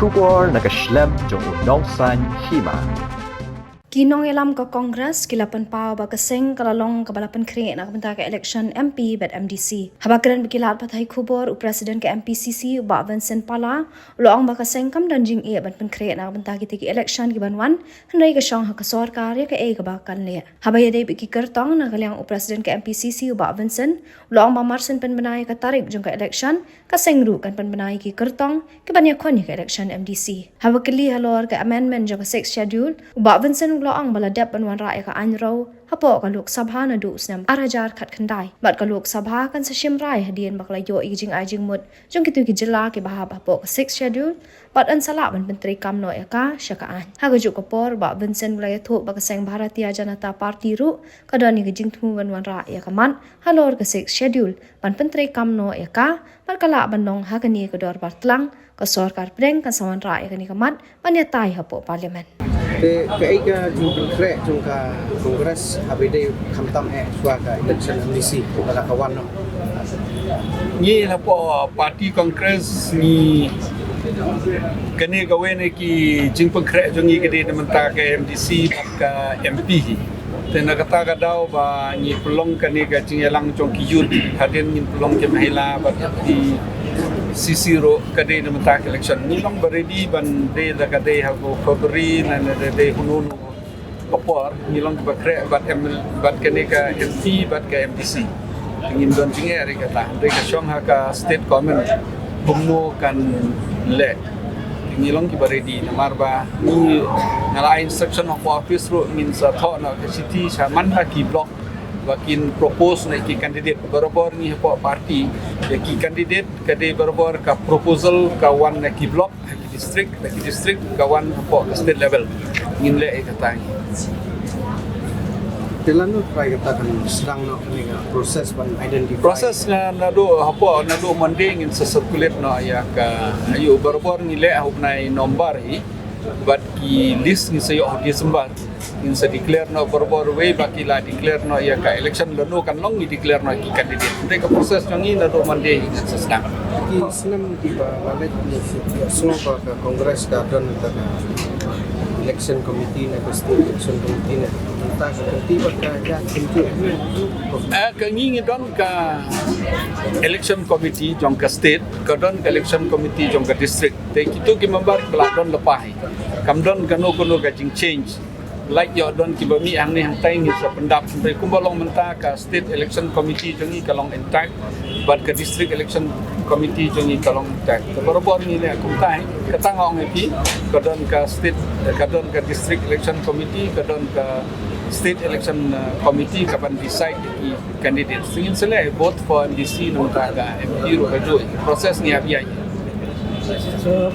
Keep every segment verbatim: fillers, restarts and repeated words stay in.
Khubor na ka shlem jong u nongsan hima. Ki nongïalam ka Congress ki la pynpaw ba ka seng ka la long kaba la pynkhreh na ka bynta ka election M P bad M D C. Haba kren bad ki lad pathai khubor, u President ka M P C C, u Bah Vincent Pala, u la ong ba ka seng kam don jingeh ban pynkhreh na ka bynta kita ki election ki ban wan, hynrei ka shong ha ka sorkar ïa kaei kaba kan leh. Haba ïadei bad ki kyrtong na ka liang u President ka M P C C, u Bah Vincent, u la ong ba marshen pynbna ïa ka tarik jong ka election, ka seng ruh kan pynbna ïa ki kyrtong ki ban ïakhun ïa ka election M D C. Haba kylli halor ka amendment jong ka Sixth Schedule, u Bah Vincent u la ong ba la dep ban wanrah ïa ka aiñ rew hapoh ka Lok Sabha naduh u snem ar hajar khatkhyndai. Bad ka Lok Sabha kan sa shim rai hadien ba ka la ïoh ïa ka jingai jingmut jong kito ki jylla kiba hap hapoh ka Sixth Schedule, bad yn sa lah ban pyntreikam noh ïa ka sha ka aiñ. Ha kajuh ka por, Bah Vincent u la ïathuh ba ka seng Bharatiya Janata Party ruh ka don ïa ka jingthmu ban wanrah ïa ka mat halor ka Sixth Schedule ban pyntreikam noh ïa ka, bad ka lah ban long ha kane ka dorbar tlang, ka sorkar pdeng kan sa wanrah ïa kane ka mat ban ïatai hapoh Parliament. Te kaei ka jingpynkhreh jong ka Congress haba ïadei khamtam eh shuwa ka election M D C lada ka wan noh? Ngi hapoh party Congress ngi, kane kawei na ki jingpynkhreh jong ngi ka dei na ka bynta ka M D C bad ka M P hi. Te na kata ka daw ba ngi pynlong kane ka jingïalang jong ki youth, hadien ngin pynlong ki mahila bad ki C C ruh ka dei na ka bynta ka election. Ngi long ba ready ban dei da ka dei ha u February, na, na dei, dei hunu hunu ka por, ngi long ba khreh bad M L, bad kane ka M P bad ka M D C. Te ngim don jingeh re kata. Hynrei ka shong ha ka state government kumno kan leh. Te ngi long kiba ready namar ba ngi, nga la ai instruction ha ka office ruh, ngin sa thoh noh ka shithi sha man la ki block ba kin propose noh ki candidate. Barabor ngi hapoh party, ïa ki candidate ka dei barabor ka proposal ka wan na ki block, ha ki district, ha ki district ka wan hapoh ka state level. Ngin leh ïa kata ngi. Te lano trai kata kan sdang noh kane ka process ban identify? Process nga naduh hapoh, naduh Monday ngin sa circulate noh ïa ka, ïa u barabor ngi leh ha u bnai November hi. Bad ki list ngin sa ïoh ha December. Ngin sa declare noh barabor wei ba ki la declare noh ïa ka election, lano kan long ngi declare noh ki candidate. Te ka process jong ngi naduh Monday ngin sa sdang. Ki snem kiba la leit ngi ïohsngew ba ka Congress ka don kata ka election committee ne ka state election committee ne. Mynta ka committee ba ka ïa kyntu. Eh, ka ngi ngi don ka election committee jong ka state, ka don ka election committee jong ka district. Te kito ki member ki la don lypa hi. Kam don kano kano ka jingchange. Lait ïoh don kiba mih hangne hangtai ngi sa pyndap. Hynrei kumba long mynta ka state election committee jong ngi ka long intact, bad ka district election committee jong ngi ka long intact. Te barabor ngi leh kumta hi. Kata nga ong ïa phi, ka don ka state, ka don ka district election committee, ka don ka state election, uh, committee ka ban decide ïa ki candidates. Te ngin sa leh vote for M D C, nangta ka M P ruh ka juh. Process ngi hap ïaid. So,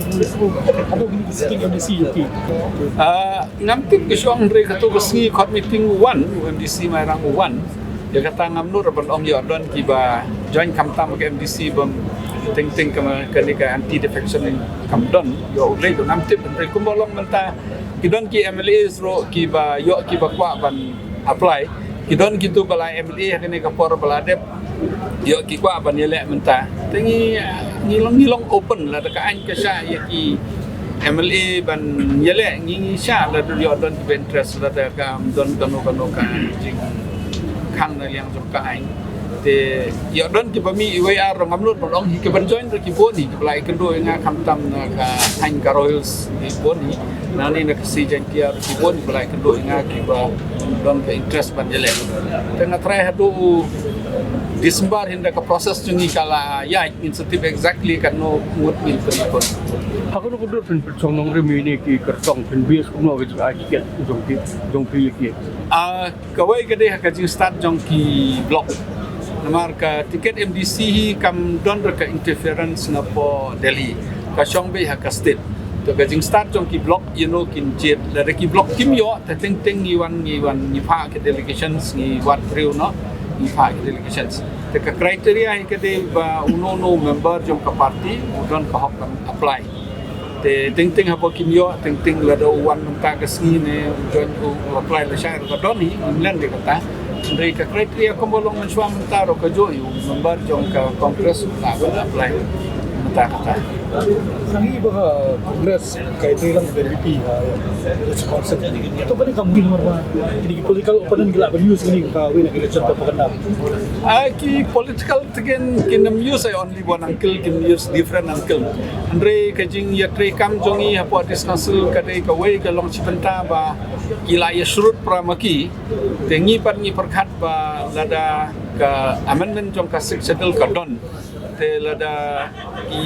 haduh kine ki sitting M D C ïa ki. Ah, ngam tip ka shong, hynrei kato ka sngi khot meeting u wan, u M D C Mairang u wan. Ïa kata ngam nud ban ong ïoh don kiba join khamtam ka M D C bym teng teng kane ka anti defection kam don, ïoh u lei ngam tip, hynrei kumba long mynta ki don ki M L As ruh kiba ïoh kiba kwah ban apply. Ki don kito ba la M L A ha kane ka por ba la dep, ïoh ki kwah ban ïaleh mynta. Te ngi, ngi long, ngi long open, lada ka aiñ ka shah ïa ki M L A ban ïaleh, ngi, ngi shah, lada ïoh don kiba interest, lada kam don kano kano ka jingkhang na liang jong ka aiñ. Te ïoh don kiba mih iwei ar ruh ngam nud ban ong hi, ki ban join ruh ki bun hi, kiba la ïakynduh ïa nga khamtam na ka aiñ ka Royals ki bun hi. Nangne na ka Khasi Jaiñtia ruh ki bun kiba la ïakynduh ïa nga kiba don ka interest ban ïaleh. Te nga trai haduh u December hynda ka process jong ngi ka la ïaid ngin sa tip exactly katno ngut ngin pynïakun. Ha kano ka dur phin pynshong nongrim ïa kine ki kyrtong, phin base kumno ka jingai tiket jong ki, jong phi ïa ki? Ah, kawei ka dei ha ka jingstad jong ki block. Namar ka tiket M D C hi kam don ruh ka interference na poh Delhi. Ka shong beit ha ka state. Te ka jingstad jong ki block ïa no kin jied. Lada ki block kim ïoh, te teng teng ngi wan, ngi wan, ngi phah ki delegations, ngi wad briew noh, ngi phah ki delegations. Te ka criteria hi ka dei ba uno uno member jong ka party u don ka hok ban apply. Te teng teng haba kim ïoh, teng teng lada u wan mynta ka sngi ne u join, u apply lashai ruh ka don hi, ngim len de kata. Hynrei ka criteria kumba long mynshuwa mynta ruh kajuh hi, u member jong ka Congress u lah ban apply. Kata kata. Kane ba ka Congress ka ïatrei lang bad N P P ha election council. To kane ka mungkin namar ba kine ki political opponent ki lah ban use kane kawei na ka election propaganda. Ah, ki political te kin, kin ym use ai only one angle, kin use different angle. Hynrei ka jingïatrei kam jong ngi hapoh District Council ka dei kawei ka long shi bynta ba ki la ïashrut para ma ki. Te ngi pat ngi pyrkhat ba lada ka amendment jong ka Sixth Schedule ka don, te lada ki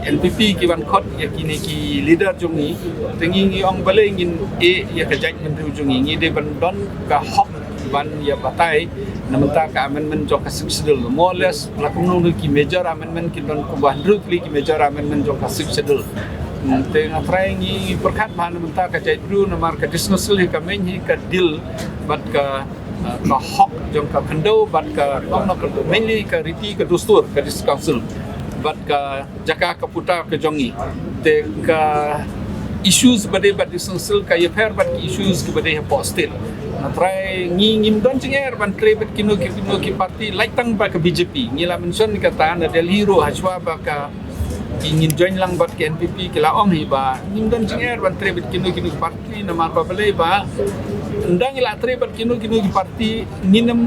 N P P ki wan khot ïa kine ki leader jong ngi, te ngi ngi ong balei ngin ïeh ïa ka jaitbynriew jong ngi. Ngi dei ban don ka hok ban ïa batai na bynta ka amendment jong ka Sixth Schedule. More or less la kumno ki major amendment ki don kumba hynriew tylli ki major amendment jong ka Sixth Schedule. Hmm, te nga trai ngi pyrkhat ba na bynta ka jaitbynriew namar ka District Council hi ka main hi ka deal bad ka, uh, ka hok jong ka khyndew bad ka, ka mainly ka riti ka dustur ka District Council bad ka jaka ka puta ka jong ngi. Te ka issues ba dei bad District Council ka ïapher bad ki issues ki ba dei hapoh state. Nga trai ngi ngim don jingeh ban trei bad kino ki, kino ki party, lait tang ba ka B J P. Ngi la mention ïa kata na Delhi ruh hashwa ba ka ki ngin join lang bad ka N P P ki la ong hi ba ngim don jingeh ban trei bad kino kino ki party namar ba balei ba ynda ngi la trei bad kino kino ki party ngin ym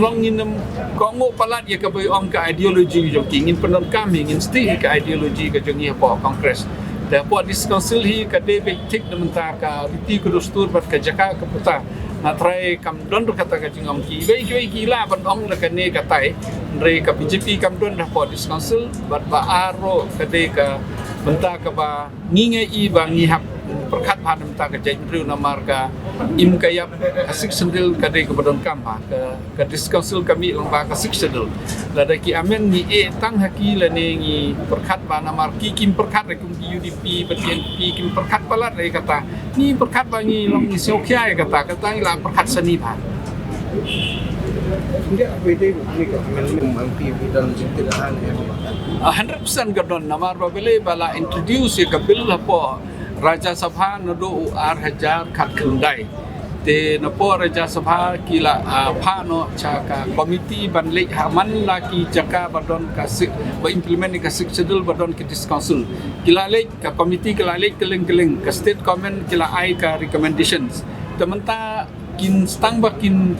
long ngin ym kohnguh palat ïa kaba ong ka ideology jong ki. Ngin pyndonkam hi, ngin stick hi ka ideology ka jong ngi hapoh Congress. Te hapoh District Council hi ka dei beit thik na bynta ka riti ka dustur bad ka jaka ka puta. Nga trai kam don ruh kata ka jingong ki. Wei wei ki lah ban ong la kane katai. Hynrei ka B J P kam don hapoh District Council bad ba ar ruh ka dei ka bynta kaba ngi ngi i ba ngi hap pyrkhat bha na bynta ka jaitbynriew namar ka im ka ïap ka Sixth Schedule ka dei kaba donkam bha ka, ka District Council ka mih lang bha ka Sixth Schedule. Lada ki amend ngi ïeh tang ha ki lane ngi pyrkhat bha namar ki kim pyrkhat re kum ki U D P bad ki N P P kim pyrkhat palat re kata. Ngi pyrkhat ba ngi long ngi sngewkhia ïa kata, kata ngi lah pyrkhat sani bha. India, whether you make amendment, M P, we don't think that I am. Ah, hundred percent ka don namar ba balei ba la introduce ïa ka bill hapoh Rajya Sabha naduh u ar hajar khatkhyndai. Te napoh Rajya Sabha ki la, ah, phah noh cha ka committee ban leit ha man la ki jaka ba don ka Sixth, ba implement ïa ka Sixth Schedule ba don ka District Council. Ki la leit ka committee ki la leit kylleng kylleng, ka state government ki la ai ka recommendations. Te mynta kin stang ba kin,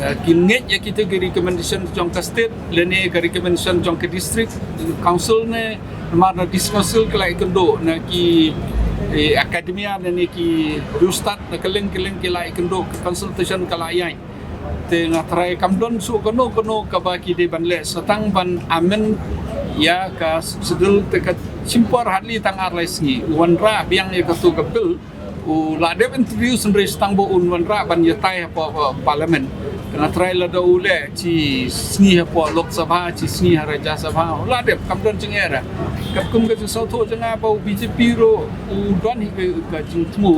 eh, kin ngeit ïa kita ki recommendation jong ka state lane ka recommendation jong ka district council ne, namar na District Council ki la ïakynduh na ki, eh, academia lane ki riewstad na kylleng kylleng ki la ïakynduh, ka consultation ka la ïaid. Te nga trai kam don shuh kano kano kaba ki dei ban leh sa tang ban amend ïa ka Sixth Schedule te ka shim por hardly tang ar lai sngi. U wanrah biang ïa kato ka bill, u la dep introduce hynrei sa tang ba un wanrah ban ïatai hapoh, hapoh parliament. Te nga trai lada u leh shi sngi hapoh Lok Sabha, shi sngi ha Rajya Sabha, u la dep, kam don jingeh re. Katkum ka jingsngewthuh jong nga ba u B J P ruh u don hi ka, ka jingthmu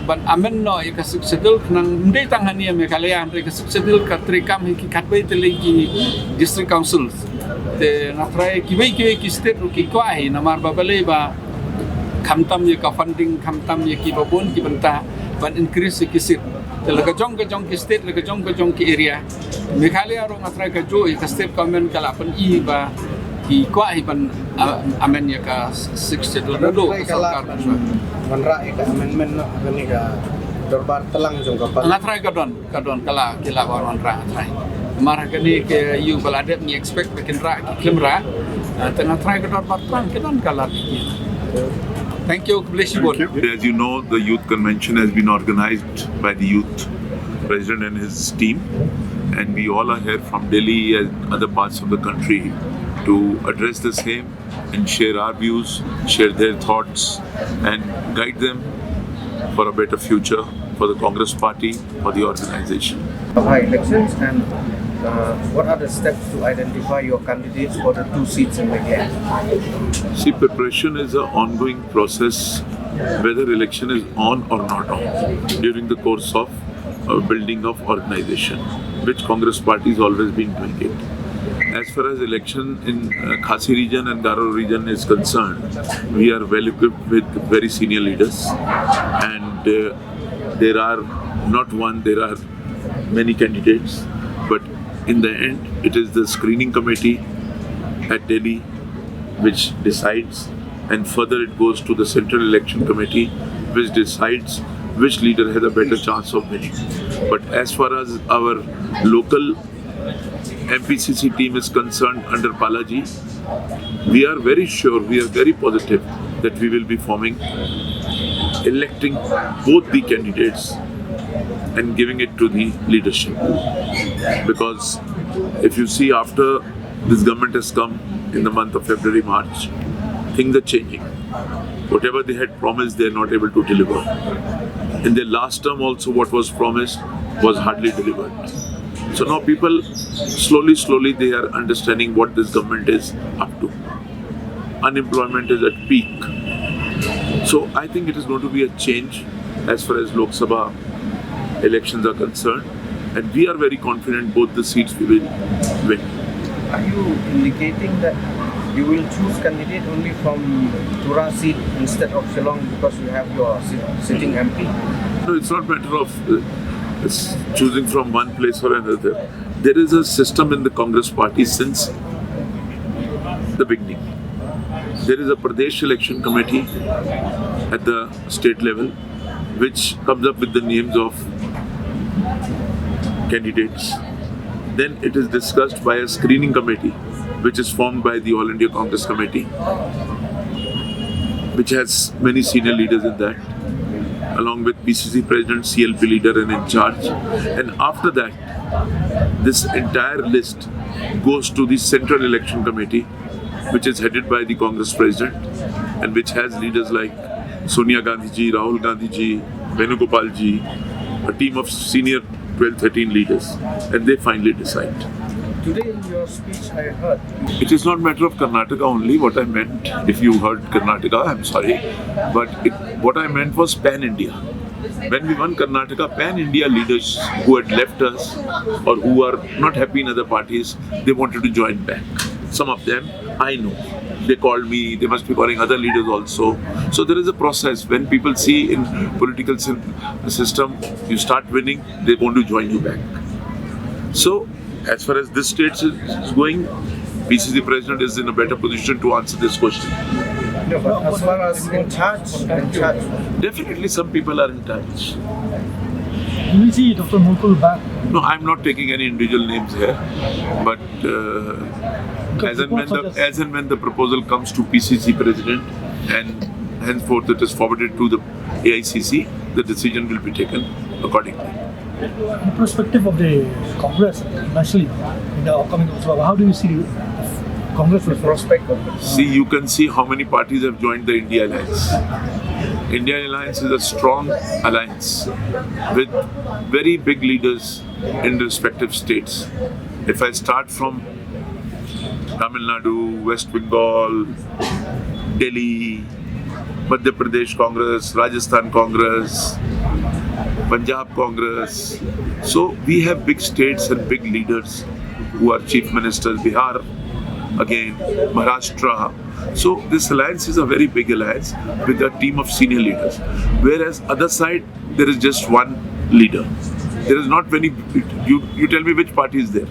ban amend noh ïa ka Sixth Schedule khnang ym dei tang hangne Meghalaya hynrei ka Sixth Schedule ka treikam hi ki khatwei tylli ki district councils. Te nga trai kiwei kiwei ki state ruh ki kwah hi namar ba balei ba khamtam ïa ka funding, khamtam ïa kiba bun ki bynta ban increase ïa ki seat. Te la ka jong ka jong ki state, la ka jong ka jong ki area. Meghalaya ruh nga trai kajuh ïa ka state government ka la pyni ba ki kwah hi ban, ah, amend ïa ka Sixth Schedule. Naduh ka sorkar. Wanrah ïa ka amendment noh ha kane ka dorbar tlang jong ka parliament. Nga trai ka don, ka don ka la, ki la wan wanrah, nga trai. Namar ha kane ka ïew ba la dep ngi expect ba kin rah ki khlem rah. Ah, te nga trai ka dorbar tlang ki don ka la. Thank you, khublei shibun. As you know, the youth convention has been organized by the youth president and his team, and we all are here from Delhi and other parts of the country to address the same and share our views, share their thoughts, and guide them for a better future for the Congress Party, for the organization. By elections, and uh, what are the steps to identify your candidates for the two seats in Meghalaya? See, preparation is an ongoing process, whether election is on or not on, during the course of uh, building of organization, which Congress Party has always been doing it. As far as election in uh, Khasi region and Garo region is concerned, we are well equipped with very senior leaders, and uh, there are not one, there are many candidates, but in the end, it is the screening committee at Delhi which decides, and further it goes to the Central Election Committee, which decides which leader has a better chance of winning. But as far as our local M P C C team is concerned under Palaji, we are very sure, we are very positive that we will be forming, electing both the candidates and giving it to the leadership. Because if you see, after this government has come in the month of February, March, things are changing. Whatever they had promised, they are not able to deliver. In their last term also, what was promised was hardly delivered. So now people, slowly, slowly, they are understanding what this government is up to. Unemployment is at peak. So I think it is going to be a change as far as Lok Sabha elections are concerned, and we are very confident both the seats we will win. Are you indicating that you will choose candidate only from Tura seat instead of Shillong because you have your si-, sitting M P? No, it's not matter of uh, it's choosing from one place or another. There is a system in the Congress party since the beginning. There is a Pradesh Election Committee at the state level, which comes up with the names of candidates. Then it is discussed by a screening committee, which is formed by the All India Congress Committee, which has many senior leaders in that, along with P C C president, C L P leader, and in charge. And after that, this entire list goes to the Central Election Committee, which is headed by the Congress president and which has leaders like Sonia Gandhi ji, Rahul Gandhi ji, Venugopal ji, a team of senior twelve, thirteen leaders, and they finally decide. Today in your speech, I heard. It is not matter of Karnataka only. What I meant, if you heard Karnataka, I'm sorry, but it, what I meant was pan India. When we won Karnataka, pan India leaders who had left us or who are not happy in other parties, they wanted to join back. Some of them, I know. They called me, they must be calling other leaders also. So there is a process. When people see in political sy-, system, you start winning, they want to join you back. So as far as this state is going, P C C president is in a better position to answer this question. No, but as far as in charge, in charge. Definitely some people are in touch. Do you see Doctor Mukul back? No, I'm not taking any individual names here, but uh, as and when the, as and when the proposal comes to P C C president and henceforth it is forwarded to the A I C C, the decision will be taken accordingly. The perspective of the Congress nationally in the upcoming Lok Sabha, how do you see the Congress? The prospect of it. See, you can see how many parties have joined the India Alliance. India Alliance is a strong alliance with very big leaders in respective states. If I start from Tamil Nadu, West Bengal, Delhi, Madhya Pradesh Congress, Rajasthan Congress, Punjab Congress. So we have big states and big leaders who are chief ministers. Bihar, again, Maharashtra. So this alliance is a very big alliance with a team of senior leaders. Whereas other side, there is just one leader. There is not many. You, you tell me which party is there.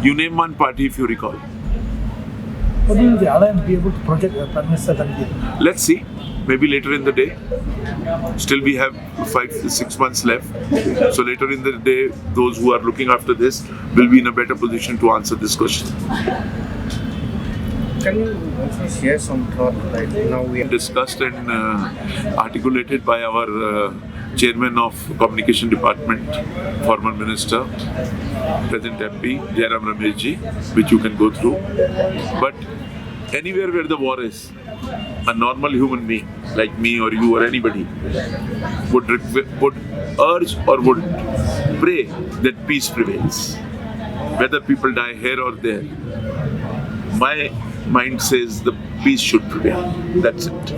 You name one party if you recall. But will the alliance be able to project a Prime Minister candidate? Let's see. Maybe later in the day. Still, we have five, six months left. So later in the day, those who are looking after this will be in a better position to answer this question. Can you also share some thought, like, now we are discussed and uh, articulated by our uh, chairman of communication department, former minister, present M P, Jairam Ramesh ji, which you can go through. But anywhere where the war is, a normal human being like me or you or anybody would requ- would urge or would pray that peace prevails, whether people die here or there. My mind says the peace should prevail. That's it.